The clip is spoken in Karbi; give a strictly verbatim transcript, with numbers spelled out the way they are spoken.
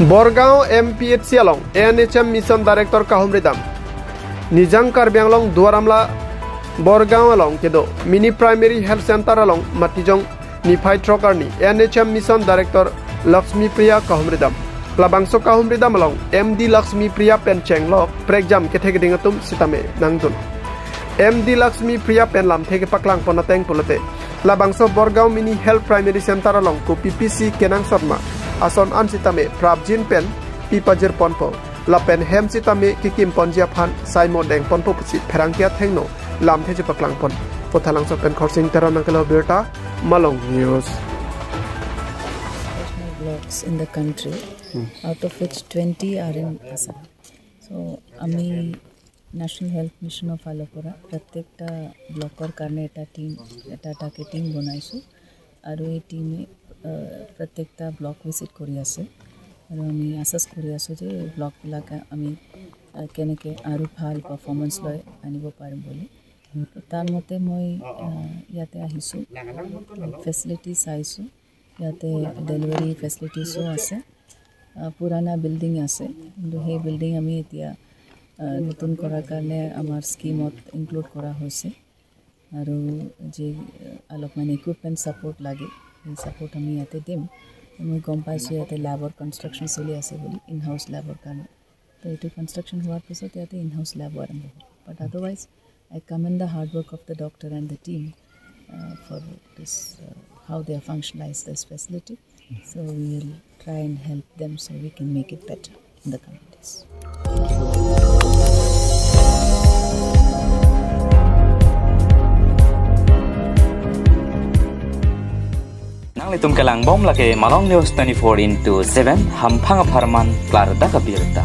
Borgaon M P H C along A N H M Mission Director kahumri dam. Nijang Karbi Anglong Duar Amla Borgaon along kedo Mini Primary Health Center along matijong niphai throk arni A N H M Mission Director Lakshmi Priya kahumri dam. Labangso kahumri dam along M D Lakshmi Priya pen chenglok prekjam kethe keding atum sitame nangdun. M D Lakshmi Priya pen lamthe kepaklang pon ateng pulote, labangso Borgaon Mini Health Primary Center along kopi pisi kenangsot ma ason an sitame prapjin pen pi pajir ponpo, lapen hem sitame kekim ponji aphan saimo deng ponpo pusi pherangke athengno lamthe chepaklang pon. Puthalangso pen Khorsing Teron nangkelo birta, Malong News. National blocks in the country, out of which twenty are in Assam. So, আমি national health মিছনৰ ফালৰ পৰা প্ৰত্যেকটা ব্লকৰ কাৰণে এটা টিম, এটা target team বনাইছোঁ আৰু এই টিমে আহ, প্ৰত্যেকটা ব্লক ভিজিট কৰি আছে আৰু আমি আছেছ কৰি আছোঁ যে এই ব্লকবিলাক আমি আহ, কেনেকৈ আৰু ভাল পাৰফৰ্মেঞ্চ লৈ আনিব পাৰিম বুলি। তো তাৰ মতে মই আহ, ইয়াতে আহিছোঁ ফেচিলিটি চাইছোঁ। ইয়াতে ডেলিভাৰী ফেচিলিটিছো আছে। আহ, পুৰণা বিল্ডিং আছে, কিন্তু সেই বিল্ডিং আমি এতিয়া আহ, নতুন কৰাৰ কাৰণে আমাৰ স্কিমত ইনক্লুড কৰা হৈছে। আৰু যি আহ, অলপমান ইকুইপমেণ্ট ছাপোৰ্ট লাগে, সেই ছাপোৰ্ট আমি ইয়াতে দিম। মই গম পাইছোঁ ইয়াতে লেবৰ কনষ্ট্ৰাকশ্যন চলি আছে বুলি, ইন হাউচ লেবৰ কাৰণে। তো এইটো কনষ্ট্ৰাকশ্যন হোৱাৰ পিছত ইয়াতে ইন হাউচ লেবো আৰম্ভ হ'ব। But otherwise, I commend the hard work of the doctor and the team uh, for this, uh, how they have functionalized this facility. So we will try and help them so we can make it better in the coming days. Nanglitum kelang bom lake Malong News twenty-four into seven, hamphang apharman klardak abirta.